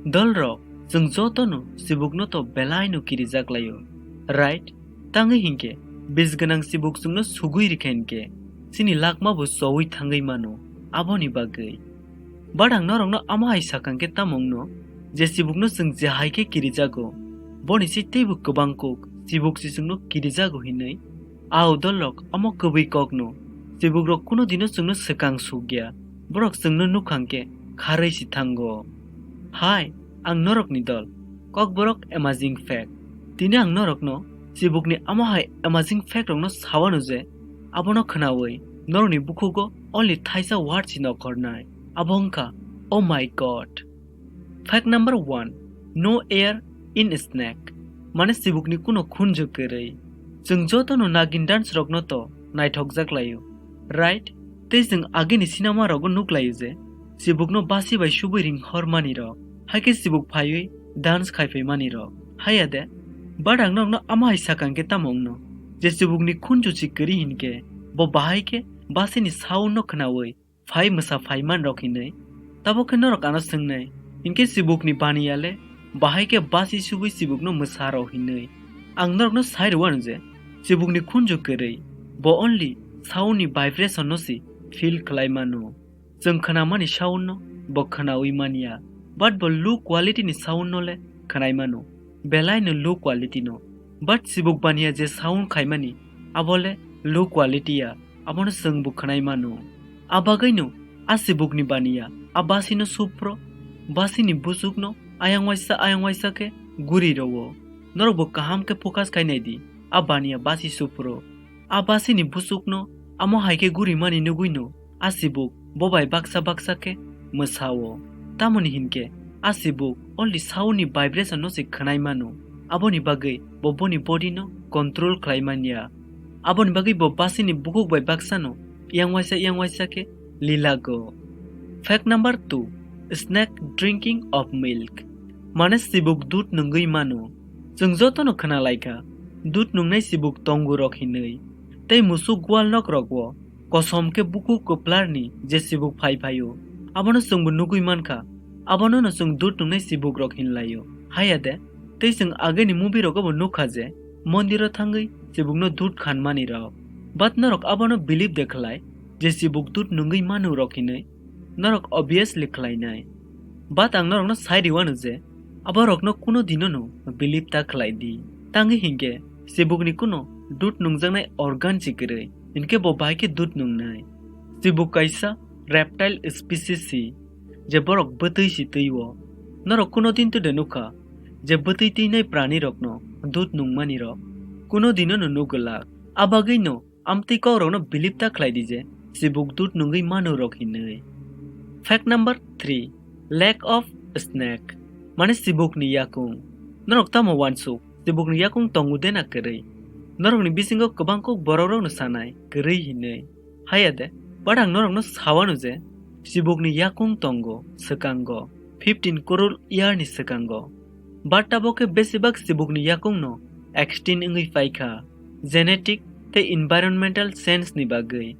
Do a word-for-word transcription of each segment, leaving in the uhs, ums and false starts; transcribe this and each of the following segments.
Dolrok, chwng jotono chibukno to belaino kirijak laio, right? Tangwi hinkhe, bis gwnang chibuk chwngno sugwi rikha hinkhe, chini lakma bo chowi thangwi mano, aboni bagwi. But ang norokno amo hai sakang khe tamo wngno, je chibukno chwng je hai khe kirijago, boni se teibo kwbang kuk chibuk se chwngno kirijago hinwi. Au dolrok, amo kwbwi kokno, chibukrok kuno dino chwngno swkang sukya, borok chwngno nukhang khe kharwi si thango. Hai, ang norokni dol, Kokborok Amazing Fact. Tini ang norokno chibukni amo hai amazing fact rokno sawano je, abono khnawi norokni bukhugo only thaisa word si nokhornai. Abo wngkha, "Oh my God." Fact number one, no air in snake. Mane chibukni kuno khunju kwrwi. Chwng jotono Nagin dance rokno to naithokjak laio, right? Tei chwng agini cinema rogo nuk laio je, chibukno basi bai subui ring hor mani rok, hai khe chibuk phaiwi dance khai phai mani rok. Haiya de, but ang norokno amo hai sakang khe tamo wngno, je chibukni khunju si kwrwi hinkhe, bo bahai khe basini sound no khnawi phai mwsa phai man rok hinwi. Tabuk khe norok ano swngnai, hinkhe chibukni baniya le bahai khe basi subui chibukno mwsa rok hinwi. Ang norokno sai rwano je, chibukni khunju kwrwi, bo only sound ni vibration no si feel khlai mano. Chwng khnamani sound no bo khnawi manya, but bo low quality ni sound no le khnai mano, belai no low quality no. But chibuk baniya je sound khaimani, abo le low quality ya, abono chwng bo khnai mano. A bagwi no a chibuk ni baniya a basi no supro, basi ni busuk no ayang waisa ayang waisa khe guri rwo. Norok bo kaham khe focus khai nai di, a baniya basi supro. A basini busukno amo hai khe guri mani nugwino a chibuk bo bai baksa baksa khe mwsao. Tamoni hinkhe a chibuk only sound ni vibration no se khwnai mano, aboni bagwi bo boni body no control khlai manya. Aboni bagwi bo basini bukhuk bai baksano yang waisa yang waisa khe lilago. Fact number two, snake drinking of milk. Mane chibuk dudh nungwi mano. Chwng jotono khna laikha, dudh nungnai chibuk tongo rok hinwi. Tei musuk gwal nok rokbo kosom khe bukhuk kwplarni je chibuk phai phaio, abono chwngbo nugwi mankha, abonono chwng dudh nungnai chibuk rok hinlaio. Haiya de, tei chwng ageni movie rogobo nukha je mondiro thangwi chibukno dudh khanmani rok. But norok abono believe de khlai je chibuk dudh nungwi manu rok hinwi? Norok obviously khlainai. But ang norokno sai riwano je, aborokno kuno dinono believe ta khlai di. Tangwi hinkhe, chibukni kuno dudh nungjaknai organ si kwrwi, hinkhe bo bai khe dudh nungnai. Chibuk kaisa reptile species si, je borok bwtwi si twi-o. Norok kuno din to de nukha, je bwtwi twinai prani rokno dudh nungmani rok? Kuno dinono nugwlak. A bagwino amtwi kokrokno believe ta khlai di je, chibuk dudh nungwi manu rok hinwi. Fact number three, lack of snack, mane chibukni yakung. Norok tamo uansuk, chibukni yakung tongo de na kwrwi? Norokni bisingo kwbang kuk borokrokno sanai kwrwi hinwi. Haiya de, but ang norokno sawano je, chibukni yakung tongo swkango, fifteen crore year ni swkango. But tabok khe besibak chibukni yakungno extinct wngwi paikha, genetic tei environmental change ni bagwi.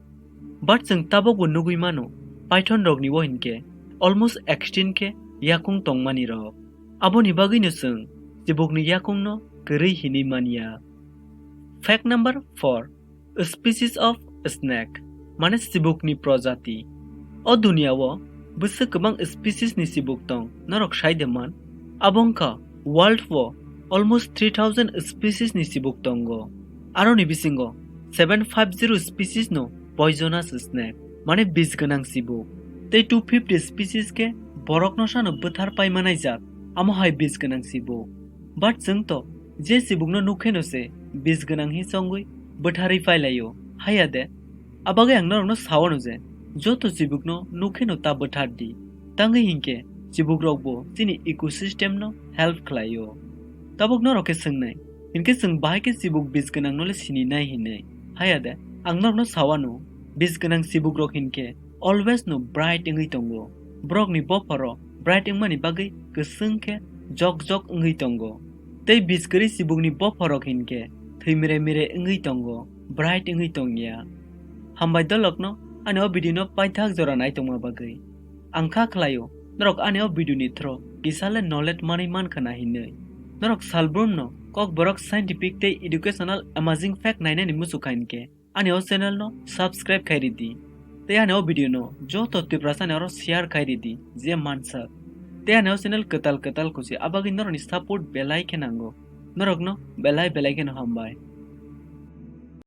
But chwng tabokbo nugwi mano, python rokni o hinkhe almost extinct khe yakung tongmani rok. Aboni bagwino chwng chibukni yakungno kwrwi hinwi manya. Fact number four, species of snake, mane chibukni projati. O duniao bwswk kwbang species ni chibuk tong, norok sai de man? Abo wngkha world o almost three thousand species ni chibuk tongo. Aroni bisingo seven five zero species no poisonous snake, mane bis gwnang chibuk. Tei two fifty species khe borokno sano bwthar pai manai jak, amo hai bis gwnang chibuk. But chwng to je chibukno nukheno se bis gwnang hi chongwi bwtharwi pailaio, haiya de? Abagwi ang norokno sawano je, joto chibukno nukheno ta bwthar di. Tangwi hinkhe chibukrokbo chini ecosystem no help khlaio. Tabuk norok khe swngnai, hinkhe chwng bahai khe chibuk bis gwnang no le sini nai hinwi? Haiya de? Ang norokno sawano, bis gwnang chibukrok hinkhe always no bright wngwi tongo. Borokni bophoro bright wngmani bagwi kwchwng khe jok jok wngwi tongo. Tei bis kwrwi chibukni bophorok hinkhe thwi mire mire wngwi tongo, bright wngwi tongya. Hambai dolokno ani o video no paithak jora naitongma bagwi. Ang kha khlaio, Norok ani o video ni through kisa le knowledge manwi mankha na hinwi. Norok salbrum no Kokborok scientific tei educational amazing fact nainani muchukha hinkhe ani o channel no subscribe khai ridi. Tei ani o video no joto Tiprasa ni oro share khai ridi je mansak. Tei ani o channel kwtal kwtal kusi abagwi norokni support belai khe nango. Norokno belai belai kheno hambai.